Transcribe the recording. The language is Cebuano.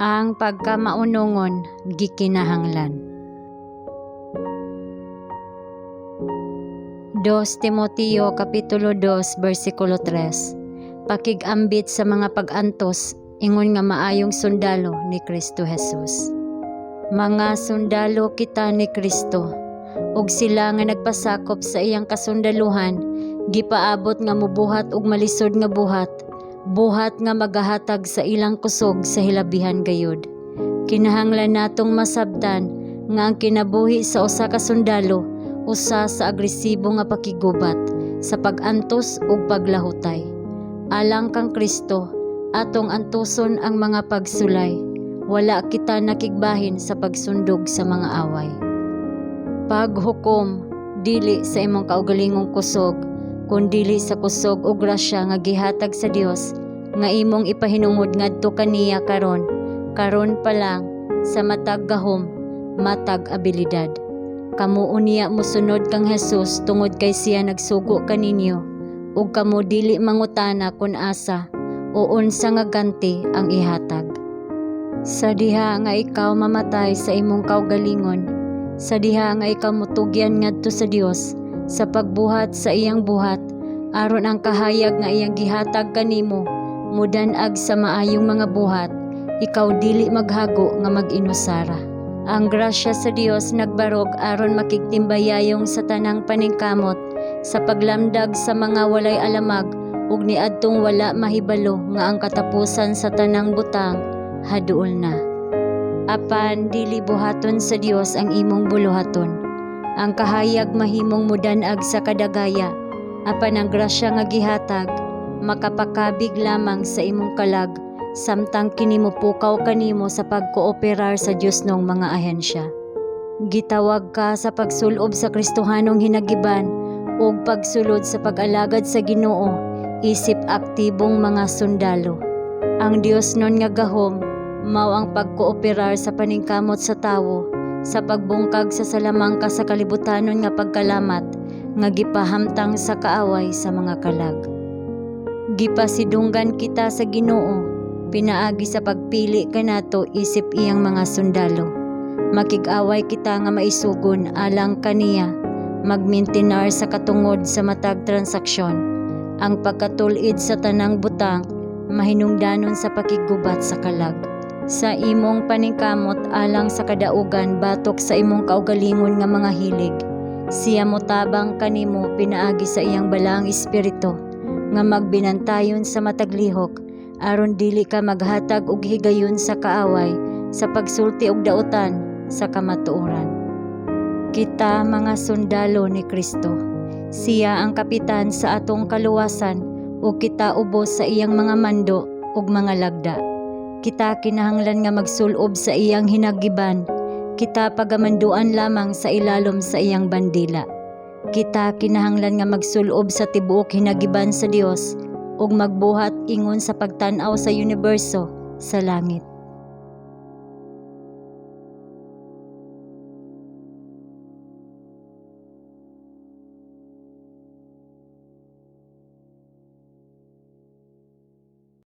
Ang pagkamaunongon gikinahanglan. 2 Timoteo kapitulo 2 bersikulo 3. Pakig-ambit sa mga pag-antos ingon nga maayong sundalo ni Kristo Jesus. Mga sundalo kita ni Kristo ug sila nga nagpasakop sa iyang kasundaluhan gipaabot nga mobuhat og malisod nga buhat, buhat nga magahatag sa ilang kusog sa hilabihan gayud. Kinahanglan natong masabtan nga ang kinabuhi sa usa ka sundalo usa sa agresibo nga pakiggubat sa pag-antos ug paglahutay. Alang kang Kristo, atong antuson ang mga pagsulay. Wala kita nakigbahin sa pagsundog sa mga away. Paghukom dili sa imong kaugalingong kusog, kundili sa kusog o grasya nga gihatag sa Dios nga imong ipahinungod ngadto kaniya karon, karon pa lang, sa matag gahom, matag abilidad. Kamo unya mosunod kang Jesus tungod kay siya nagsugo kaninyo ug kamo dili mangutana kon asa o unsa nga ganti ang ihatag. Sa diha nga ikaw mamatay sa imong kaugalingon, sa diha nga ikaw motugyan ngadto sa Dios sa pagbuhat sa iyang buhat, aron ang kahayag nga iyang gihatag kanimo mudan-ag sa maayong mga buhat, ikaw dili maghago nga mag-inusara. Ang grasya sa Dios nagbarog aron makigtimbayayong sa tanang paningkamot sa paglamdag sa mga walay alamag ug niadtong wala mahibalo nga ang katapusan sa tanang butang haduol na. Apan dili buhaton sa Dios ang imong buluhaton. Ang kahayag mahimong mudan-ag sa kadagaya, apan ang grasya nga gihatag makapakabig lamang sa imong kalag samtang kini mopukaw kanimo sa pagkooperar sa Diosnong mga ahensya. Gitawag ka sa pagsulob sa Kristohanong hinagiban ug pagsulod sa pag-alagad sa Ginoo isip aktibong mga sundalo. Ang Diosnon nga gahom mao ang pagkooperar sa paningkamot sa tawo sa pagbungkag sa salamangka sa kalibutanon nga pagkalamat nga gipahamtang sa kaaway sa mga kalag. Gipasidunggan kita sa Ginoo pinaagi sa pagpili kanato isip iyang mga sundalo. Makig-away kita nga maisugon alang kaniya, magmintinar sa katungod sa matag transaksyon. Ang pagkatul-id sa tanang butang mahinungdanon sa pakiggubat sa kalag. Sa imong paningkamot alang sa kadaugan batok sa imong kaugalingon nga mga hilig, siya motabang kanimo pinaagi sa iyang balaang espiritu nga magbinantayon sa matag lihok aron dili ka maghatag og higayon sa kaaway sa pagsulti og dautan sa kamatuoran. Kita mga sundalo ni Kristo. Siya ang kapitan sa atong kaluwasan ug kita ubos sa iyang mga mando ug mga lagda. Kita kinahanglan nga magsulob sa iyang hinagiban. Kita pagamanduan lamang sa ilalom sa iyang bandila. Kita kinahanglan nga magsulob sa tibuok hinagiban sa Dios ug magbuhat ingon sa pagtan-aw sa universo sa langit.